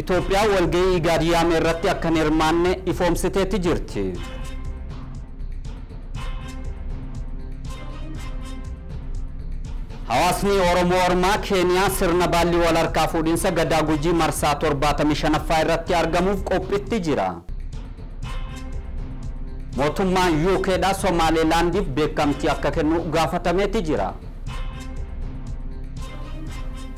Itoophiyaan walgahii IGAD yaame irratti akka hin hirmaanne ifoomsiteetti jirti. Hawaasni Oromoo Ormaa Keeniyaa sirna baalli wal harkaa fuudhinsa Gadaa Gujii marsaa 75ffaa irratti argamuuf qophiitti jira. Mootummaan UKdha Somaalilaandiif beekamtii akka kennu gaafatameeti jira.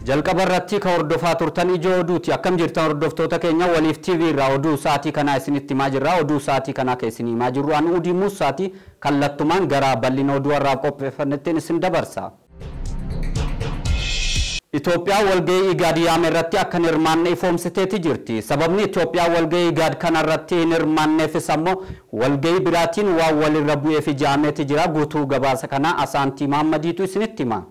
Jalqaba irratti kan hordofaa turtan ijoo oduuti. Akkam jirtan hordoftoota keenya Waliif TV irraa oduu sa'aatii kanaa isinitti himaa jirra. Oduu sa'aatii kanaa kan isin himaa jirru ani Udii Muusaati. Kallattumaan gara bal'ina oduu irraa qopheeffannettiin isin dabarsa. Itoophiyaan walgahii IGAD yaame irratti akka hin hirmaanne ifoomsiteeti jirti. Sababni Itoophiyaan walgahii IGAD kana irratti hin hirmaanneefis ammoo walgahii biraatiin waan walirra bu'eef ijaameeti jira. Guutuu gabaasa kanaa Asaantii Mahaammadiitu isinitti hima.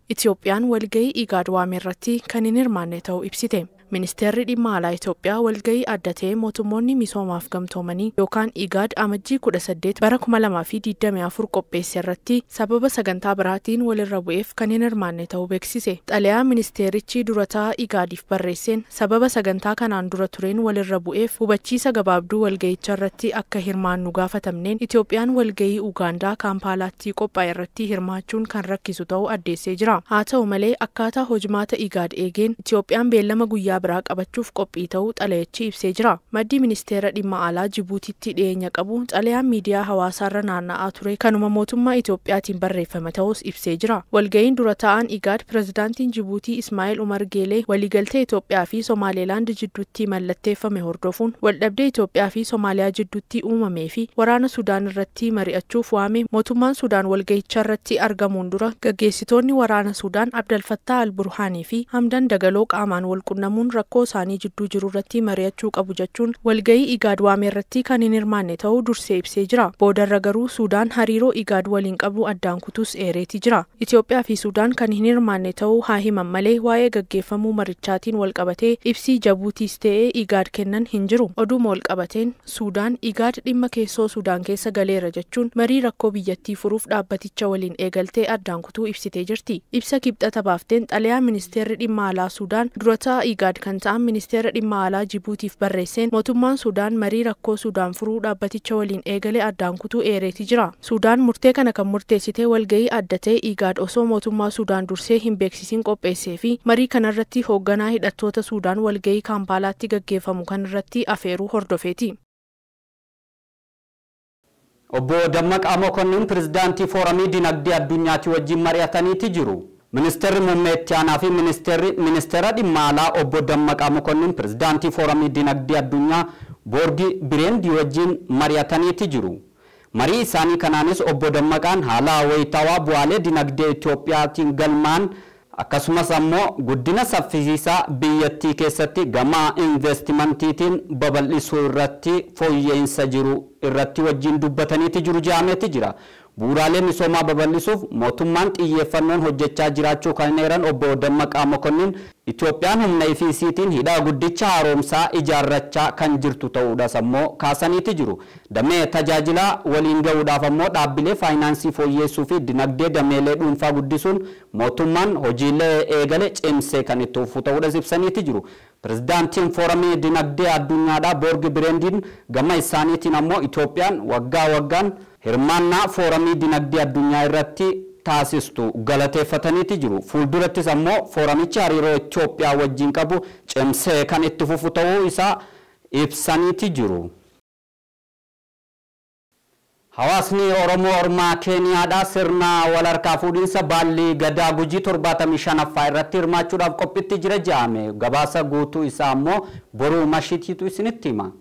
Itoophiyaan walgahii IGAD waame irratti kan hin hirmaanne ta'uu ibsite. Ministeerri dhimma alaa Itoophiyaa walgahii adda ta'e mootummoonni misoomaaf gamtoomanii yookaan IGAD amajjii 18 bara 2024 qopheesse irratti sababa sagantaa biraatiin walirra bu'eef kan hin hirmaanne ta'uu beeksise. Xalayaa ministeerichi durataa IGADiif barreesseen sababa sagantaa kanaan dura tureen walirra bu'eef hubachiisa gabaabduu walgahicha irratti akka hirmaannu gaafatamneen Itoophiyaan walgahii Ugaandaa Kaampaalaatti qophaa'e irratti hirmaachuun kan rakkisu ta'uu addeessee jira. Haa ta'u malee akkaataa hojmaata IGAD eegeen Itoophiyaan beellama guyyaa biraa qabachuuf qophii ta'uu xalayichi ibsee jira. Maddi ministeera dhimma alaa Jibuutiitti dhiyeenya qabu xalayaan miidiyaa hawaasaarra naanna'aa ture kanuma mootummaa Itoophiyaatiin barreeffame ta'us ibsee jira. Walga'iin dura taa'an IGAD pirezidaantiin Jibuutii Ismaa'eel Umar Geelee waliigaltee Itoophiyaa fi Somaalilaand jidduutti mallatteeffame hordofuun waldhabdee Itoophiyaa fi Somaaliyaa jidduutti uumamee fi waraana Sudaan irratti mari'achuuf waame mootummaan Sudaan walga'icha irratti argamuun dura gaggeessitoonni waraana Sudaan Abdalfattaa Alburhaanii fi Hamdan Dagaloo qaamaan walqunnamuun rakkoo isaanii jidduu jiru irratti mari'achuu qabu jechuun walgahii IGAD waame irratti kan hin hirmaanne ta'uu dursee ibsee jira. Boodarra garuu Sudaan hariiroo IGAD waliin qabu addaan kutus eereeti jira. Itoophiyaa fi Sudaan kan hin hirmaanne ta'uu haa himan malee waa'ee gaggeeffamuu marichaatiin walqabatee ibsii Jabuutiis ta'ee IGAD kennan hin jiru. Oduuma walqabateen Sudaan IGAD dhimma keessoo Sudaan keessa galeera jechuun marii rakkoo biyyattii furuuf dhaabbaticha waliin eegaltee addaan kutuu ibsitee jirti. Ibsa kibxata baafteen xalayaa ministeerri dhimma alaa Sudaan durataa IGAD kan ta'an ministeera dhimma alaa Jibuutiif barreesseen mootummaan Sudaan marii rakkoo Sudaan furuu dhaabbaticha waliin eegale addaan kutuu eereeti jira. Sudaan murtee kana kan murteessite walgahii adda ta'e IGAD osoo mootummaa Sudaan dursee hin beeksisin qopheessee fi marii kanarratti hoogganaa hidhattoota Sudaan walgahii Kaampaalaatti gaggeeffamu kanarratti afeeruu hordofeeti. Obbo Dammaqaa Mokonnin pirezidaantii Fooramii Dinagdee Addunyaatti wajjin mari'ataniiti jiru. Ministeerri muummee itti aanaa fi ministeera dhimma alaa obbo Dammaqaa Mokonnin pirezidaantii Fooramii Dinagdee Addunyaa Boordi Bireendii wajjin mari'ataniiti jiru. Marii isaanii kanaanis obbo Dammaqaan haala wayitaawaa bu'aalee dinagdee Itoophiyaatiin galmaan akkasumas ammoo guddina saffisiisaa biyyattii keessatti gama investimantiitiin babal'isuu irratti fooyya'insa jiru irratti wajjin dubbataniiti jiru jedhameeti jira. Bu'uuraalee misoomaa babal'isuuf mootummaan xiyyeeffannoon hojjechaa jiraachuu kan eeran obbo Dammaqaa Mokonnin Itoophiyaan humna ifiisiitiin hidha guddicha haaromsaa ijaarrachaa kan jirtu ta'uudhas ammoo kaasaniiti jiru. Damee tajaajilaa waliin gahuudhaaf ammoo dhaabbilee faayinaansii fooyyessuu fi dinagdee dameelee dhuunfaa guddisuun mootummaan hojiilee eegale cimsee kan itti fufu ta'uudhas ibsaniiti jiru. Pirezidaantiin Fooramii Dinagdee Addunyaadhaa Boorgi Bireendiin gama isaaniitiin ammoo Itoophiyaan waggaa waggaan hirmaannaa Fooramii Dinagdee Addunyaa irratti taasistu galateeffataniiti jiru. Fuuldurattis ammoo fooramichi hariiroo Itoophiyaa wajjin qabu cimsee kan itti fufu ta'uu isaa ibsaniiti jiru. Hawaasni Oromoo Ormaa Keeniyaadhaa sirna wal harkaa fuudhinsa baalli Gadaa Gujii 75ffaa irratti hirmaachuudhaaf qophiitti jira jedhame. Gabaasa guutuu isaa ammoo boruu mashitiitu isinitti hima.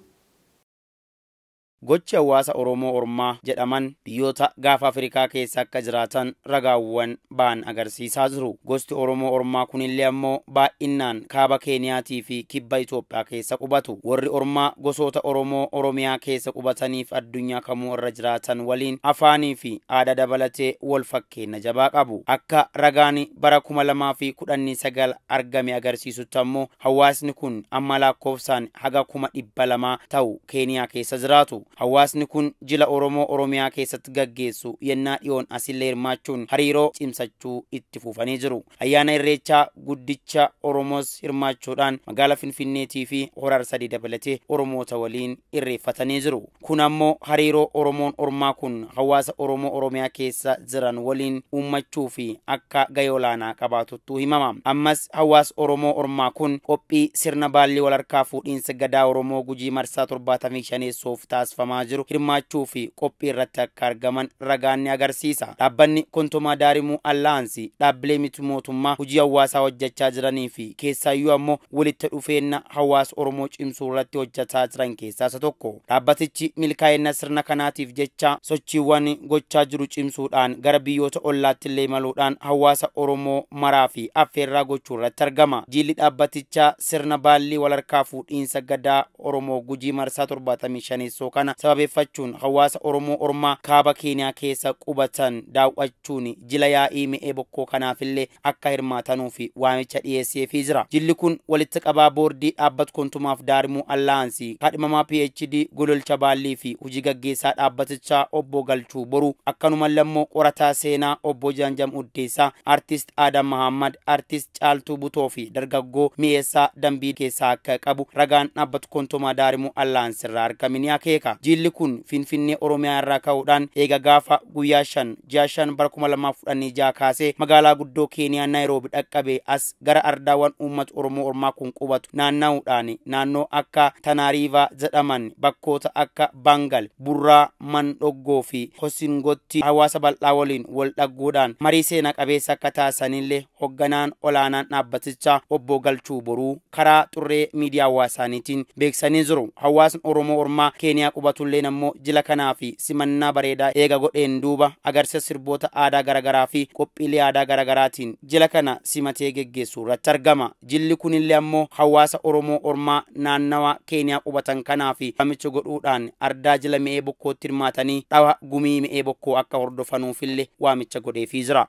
Gochi hawaasa Oromoo Ormaa jedhaman biyyoota gaafa Afrikaa keessa akka jiraatan ragaawwan ba'an agarsiisaa jiru. Gosti Oromoo Ormaa kunillee ammoo baay'inaan kaaba Keeniyaatii fi kibba Itoophiyaa keessa qubatu. Warri Ormaa gosoota Oromoo Oromiyaa keessa qubataniif addunyaa kamuu irra jiraatan waliin afaanii fi aadaa dabalatee wal fakkeenya jabaa qabu. Akka ragaan bara 2019 argame agarsiisutti ammoo hawaasni kun amma lakkoofsaan haga 200,000 ta'u Keeniyaa keessa jiraatu. Hawaasni kun jila Oromoo Oromiyaa keessatti gaggeessu yennaa dhiyoon asillee hirmaachuun hariiroo cimsachuu itti fufanii jiru. Ayyaana Irreechaa guddicha Oromoos hirmaachuudhaan magaalaa Finfinneetii fi Hora Sadii dabalatee Oromoota waliin irreeffatanii jiru. Kun ammoo hariiroo Oromoon Ormaa kun hawaasa Oromoo Oromiyaa keessa jiran waliin uummachuu fi akka gahee olaanaa qabaatuttu himama. Ammas hawaasa Oromoo Ormaa kun qophii sirna baallii walharkaa fuudhiinsa gadaa Oromoo Gujii marsaa 75 taasifamaa jiru hirmaachuu fi qophii irratti akka argaman ragaan ni agarsiisa. Dhaabbanni Kontomaa Daarimuu Allaansii dhaabbilee miti mootummaa hojii hawaasaa hojjechaa jiranii fi keessaayyuu ammoo walitti dhufeenya hawaasa Oromoo cimsuu irratti hojjetaa jiran keessaa isa tokko. Dhaabbatichi milkaa'ina sirna kanaatiif jecha sochiiwwan gochaa jiru cimsuudhaan gara biyyoota ollaatti illee imaluudhaan hawaasa Oromoo maraa fi affeerraa gochuu irratti argama. Jilli dhaabbatichaa sirna baallii walharkaa fuudhiinsa gadaa Oromoo Gujii marsaa 75 kana sababeeffachuun hawaasa Oromoo Ormaa kaaba Keeniyaa keessa qubatan daawwachuun jila yaa'ii mi'ee bokkoo kanaafillee akka hirmaatanuu fi waamicha dhiyeesseefii jira. Jilli kun walitti qabaa boordii dhaabbata Kontumaaf Daarimuu Allaansii, kaadhimamaa PhD Gololcha Baallii fi hojii gaggeessaa dhaabbatichaa obbo Galchuu Boruu, akkanumallee immoo qorataa seenaa obbo Jaanjam Uddeessaa, Artist Adam Mahammad, Artist Caaltuu Butoo fi dargaggoo Mi'eessaa Dambii keessaa akka qabu ragaan dhaabbata Kontumaa Daarimuu Allaansii irraa argame ni akeeka. Jilli kun Finfinnee Oromiyaa irraa ka'uudhaan eega gaafa guyyaa 5 ji'a 5 bara 2016 kaasee magaalaa guddoo Keeniyaa Naayiroobi dhaqqabe as gara ardaawwan uummata Oromoo Ormaa kun qubatu naanna'uudhaan naannoo akka Tanaariivaa jedhaman bakkoota akka Bangal, Burraa, Mandhoggoo fi Hosingotti hawaasa bal'aa waliin wal dhagguudhaan marii seenaa qabeessa akka taasisanillee hogganaan olaanaan dhaabbatichaa obbo Galchuu Boruu karaa xurree miidiyaa hawaasaaniitiin beeksisanii jiru. Hawaasni Oromoo Ormaa Keeniyaa qubatulleen ammoo jila kanaa fi simannaa bareedaa eega godheen duuba agarsiisa sirboota aadaa garaagaraa fi qophiilee aadaa garaagaraatiin jila kana simatee geggeessuu irratti argama. Jilli kunillee ammoo hawaasa Oromoo Ormaa naannawa Keeniyaa qubatan kanaa fi waamicha godhuudhaan ardaa jila mi'ee bokkootti hirmaatanii dhawa gumii mi'ee bokkoo akka hordofanuufillee waamicha godheefii jira.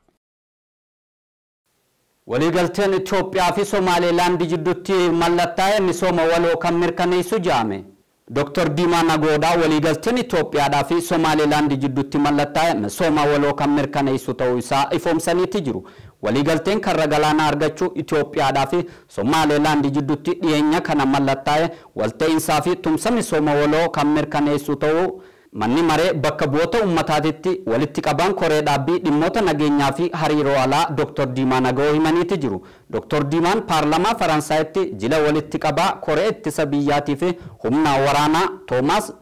Waliigalteen Itoophiyaa fi Somaalilaand jidduutti mallattaa'e misooma waloo kan mirkaneessu jedhame. Dr. Diimaa Nagoodaa waliigalteen Itoophiyaadhaa fi Somaalilaand jidduutti mallattaa'e misooma waloo kan mirkaneessu ta'uu isaa ifoomsaniiti jiru. Waliigalteen karra galaanaa argachuu Itoophiyaadhaa fi Somaalilaand jidduutti dhiyeenya kana mallattaa'e walta'iinsaa fi tumsa misooma waloo kan mirkaneessu ta'uu manni maree bakka bu'oota uummataatitti walitti qabaan koree dhaabbii dhimmoota nageenyaa fi hariiroo alaa Dr. Diimaa Nagoo himaniiti jiru. Dr. Diimaan paarlamaa Faransaayitti jila walitti qabaa koree ittisa biyyaatii fi humna waraanaa Toomaas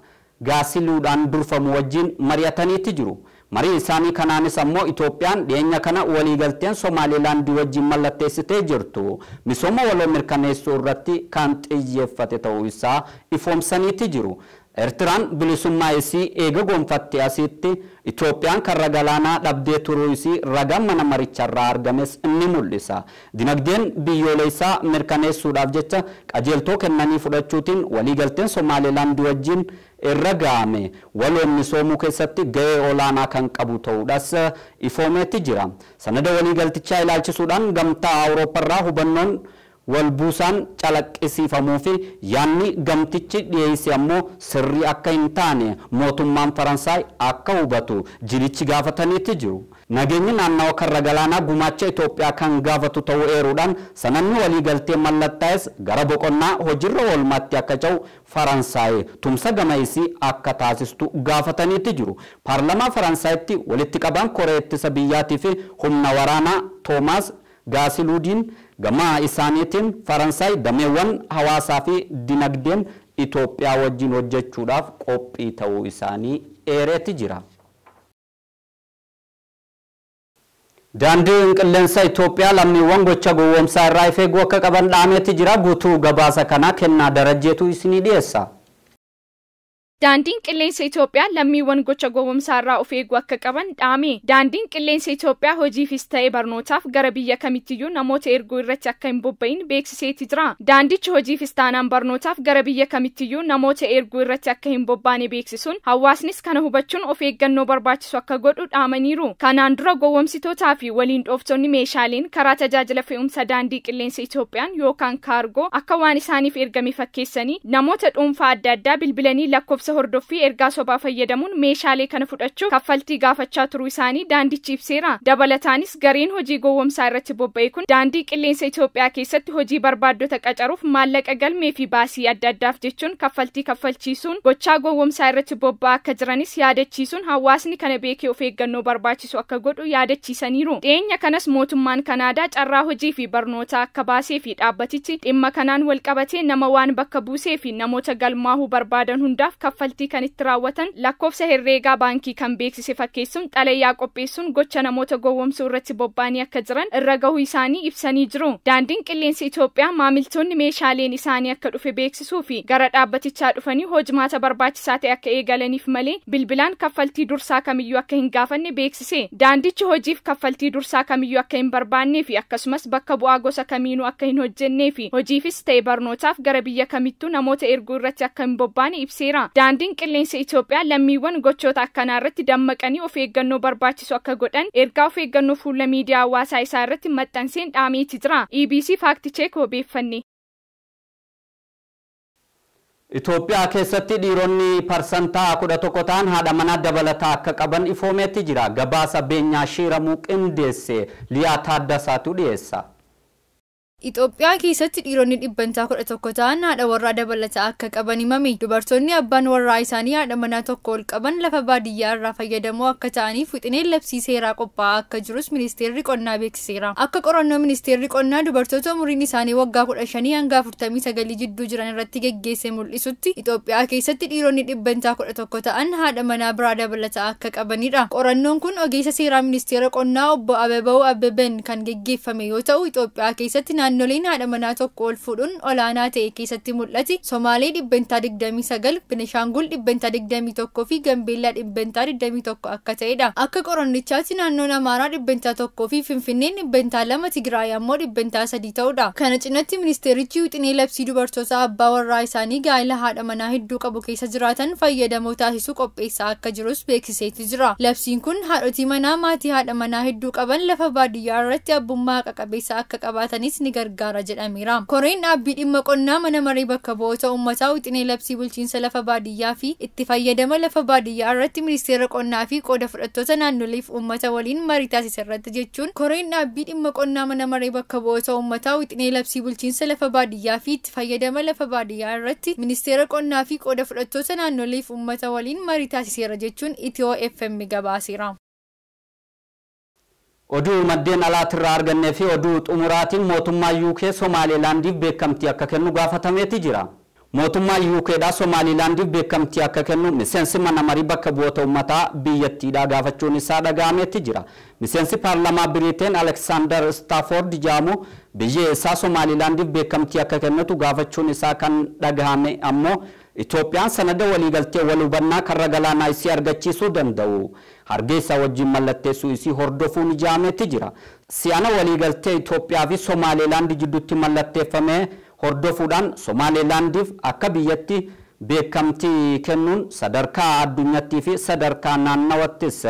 Gaasiluudhaan durfamu wajjin mari'ataniiti jiru. Marii isaanii kanaanis ammoo Itoophiyaan dhiyeenya kana waliigalteen Somaalilaandii wajjin mallatteessitee jirtu misooma waloo mirkaneessuu irratti kan xiyyeeffate ta'uu isaa ifoomsaniiti jiru. Eertiraan bilisummaa isii eega gonfatte asitti Itoophiyaan karra galaanaa dhabdee turuu isii ragaan mana maricharraa argames ni mul'isa. Dinagdeen biyyoolessaa mirkaneessuudhaaf jecha qajeeltoo kennanii fudhachuutiin waliigalteen Somaalilaandii wajjin irra ga'ame waloon misoomuu keessatti gahee olaanaa kan qabu ta'uudhas ifoomeetti jira. Sanada waliigaltichaa ilaalchisuudhaan gamtaa Awurooppaarraa hubannoon walbuusaan calaqqisiifamuu fi yaanni gamtichi dhiyeesse ammoo sirrii akka hin taane mootummaan Faransaay akka hubatu jilichi gaafataniiti jiru. Nageenyi naannawa karra galaanaa gumaacha Itoophiyaa kan gaafatu ta'uu eeruudhaan sanadni waliigaltee mallattaa'es gara boqonnaa hojiirra oolmaatti akka ce'u Faransaay tumsa gama isii akka taasistu gaafataniiti jiru. Paarlamaa Faransaayitti walitti qabaan koree ittisa biyyaatii fi humna waraanaa Toomaas Gaasiluudiin gama isaaniitiin Faransaay dameewwan hawaasaa fi dinagdeen Itoophiyaa wajjin hojjechuudhaaf qophii ta'uu isaanii eereeti jira. Daandiin qilleensa Itoophiyaa lammiiwwan gocha gowwoomsaa irraa of eeguu akka qaban dhaameeti jira. Guutuu gabaasa kanaa Kennaa Darajjeetu isinii dhiyeessa. Daandiin qilleensa Itoophiyaa lammiiwwan gocha gowwoomsaa irraa of eeguu akka qaban dhaame. Daandiin qilleensa Itoophiyaa hojiifis ta'e barnootaaf gara biyya kamittiyyuu namoota erguu irratti akka hin bobba'in beeksiseeti jira. Daandichi hojiifis taanaan barnootaaf gara biyya kamittiyyuu namoota erguu irratti akka hin bobbaane beeksisuun hawaasnis kana hubachuun of eeggannoo barbaachisu akka godhu dhaamaniiru. Kanaan dura gowwoomsitootaa fi waliin dhooftonni meeshaaleen karaa tajaajila fe'umsa daandii qilleensa Itoophiyaan yookaan kaargoo akka waan isaaniif ergame fakkeessanii namoota dhuunfaa adda addaa bilbilanii lakkoofsa lakkoofsa hordoffii ergaa sobaa fayyadamuun meeshaalee kana fudhachuuf kaffaltii gaafachaa turuu isaanii daandichi ibseera. Dabalataanis gareen hojii gowwomsaa irratti bobba'e kun daandii qilleensa Itoophiyaa keessatti hojii barbaaddota qacaruuf maallaqa galmee fi baasii adda addaaf jechuun kaffaltii kaffalchiisuun gochaa gowwomsaa irratti bobba'aa akka jiranis yaadachiisuun hawaasni kana beekee of eeggannoo barbaachisu akka godhu yaadachiisaniiru. Dhiyeenya kanas mootummaan Kanaadaa carraa hojii fi barnootaa akka baasee fi dhaabbatichi dhimma kanaan wal qabatee nama waan bakka buusee fi namoota galmaahuu barbaadan hundaaf kaffaltii kan itti raawwatan lakkoofsa herreegaa baankii kan beeksise fakkeessuun xalayaa qopheessuun gocha namoota gowwomsuu irratti bobba'anii akka jiran irra gahuu isaanii ibsanii jiru. Daandiin qilleensa Itoophiyaa maamiltoonni meeshaaleen isaanii akka dhufe beeksisuu fi gara dhaabbatichaa dhufanii hojimaata barbaachisaa ta'e akka eegalaniif malee bilbilaan kaffaltii dursaa kamiyyuu akka hin gaafanne beeksise. Daandichi hojiif kaffaltii dursaa kamiyyuu akka hin barbaannee fi akkasumas bakka bu'aa gosa kamiinuu akka hin hojjennee fi hojiifis ta'e barnootaaf gara biyya kamittuu namoota erguu irratti akka hin bobbaane ibseera. Daandiin qilleensa Itoophiyaa lammiiwwan gochoota akkanaa irratti dammaqanii of eeggannoo barbaachisu akka godhan ergaa of eeggannoo fuula miidiyaa hawaasaa isaa irratti maxxanseen dhaameeti jira. EBC Fact Check obeeffanne. Itoophiyaa keessatti dhiironni 11% ta'an haadha manaa dabalataa akka qaban ifoomeetti jira. Gabaasa Beenyaa Shiiramuu qindeesse Liyaa Taaddasaatu dhiyeessa. Itoophiyaa keessatti dhiironni 11% ta'an haadha warraa dabalataa akka qaban himame. Dubartoonni abbaan warraa isaanii haadha manaa tokko ol qaban lafa baadiyyaa irraa fayyadamoo akka ta'aniif wixineen labsii seeraa qophaa'aa akka jirus ministeerri qonnaa beeksiseera. Akka qorannoo ministeerri qonnaa dubartoota umuriin isaanii waggaa 15 hanga 49 jidduu jiran irratti geggeesse mul'isutti Itoophiyaa keessatti dhiironni 11% ta'an haadha manaa biraa dabalataa akka qabanidha. Qorannoon kun ogeessa seeraa ministeera qonnaa obbo Abebaw Abbeben kan geggeeffame yoo ta'u Itoophiyaa keessatti naannoleen haadha manaa tokko ol fuudhuun olaanaa ta'e keessatti mul'ate Somaalee 29%, Benishaangul 21% fi Gambeellaa 21% akka ta'edha. Akka qorannichaatti naannoon Amaaraa 1% fi Finfinneen 2%, Tigraay ammoo 3% ta'udha. Kana cinatti ministeerichi wixinee labsii dubartoota abbaa warraa isaanii gaa'ela haadha manaa hedduu qabu keessa jiraatan fayyadamoo taasisuu qopheessaa akka jirus beeksiseeti jira. Labsiin kun haadhotii manaa maatii haadha manaa hedduu qaban lafa baadiyyaa irratti abbummaa haqa qabeessa akka qabaatanis ni gargaara jedhameera. Koreen dhaabbii dhimma qonnaa mana maree bakka bu'oota uummataa wixinee labsii bulchiinsa lafa baadiyyaa fi itti fayyadama lafa baadiyyaa irratti ministeera qonnaa fi qooda fudhattoota naannoleef uummata waliin marii taasise irratti jechuun koreen dhaabbii dhimma qonnaa mana maree bakka bu'oota uummataa wixinee labsii bulchiinsa lafa baadiyyaa fi itti fayyadama lafa baadiyyaa irratti ministeera qonnaa fi qooda fudhattoota naannoleef uummata waliin marii taasiseera jechuun Itiyoo FM gabaaseera. Oduu maddeen alaatirraa argannee fi oduu xumuraatiin mootummaa UK Somaalilaandiif beekamtii akka kennu gaafatameeti jira. Mootummaa UKdhaa Somaalilaandiif beekamtii akka kennu miseensi mana marii bakka bu'oota uummataa biyyattiidhaa gaafachuun isaa dhaga'ameeti jira. Miseensi paarlamaa Biriteen Aleksaandar Staafoord jedhamu biyya isaa Somaalilaandiif beekamtii akka kennitu gaafachuun isaa kan dhagahame ammoo Itoophiyaan sanada waliigaltee wal hubannaa karra galaanaa isii argachiisuu danda'u. Hargeysa wajjin mallatteessuu isii hordofuun ijaameeti jira. Si'ana waliigaltee Itoophiyaa fi Somaalilaand jidduutti mallatteeffame hordofuudhaan Somaalilaandiif akka biyyatti beekamtii kennuun sadarkaa addunyaatti fi sadarkaa naannawattis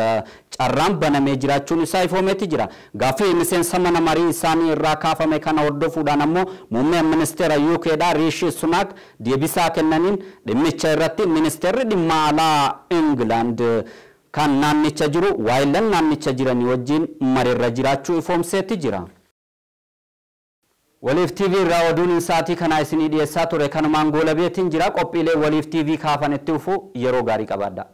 carraan banamee jiraachuun isaa ifoomeeti jira. Gaaffii miseensa mana marii isaanii irraa kaafame kana hordofuudhaan ammoo muummeen ministeera UKdhaa Riishi Sunaak deebisaa kennaniin dhimmicha irratti ministeerri dhimma alaa Ingilaand kan naannicha jiru waayillan naannicha jiranii wajjin mariirra jiraachuu ifoomseeti jira. Waliif TV irraa oduun sa'aatii kanaa isinii dhiyeessaa ture kanumaan goolabeetiin jira. Qophiilee Waliif TV kaafan itti dhufu yeroo gaarii qabaadha.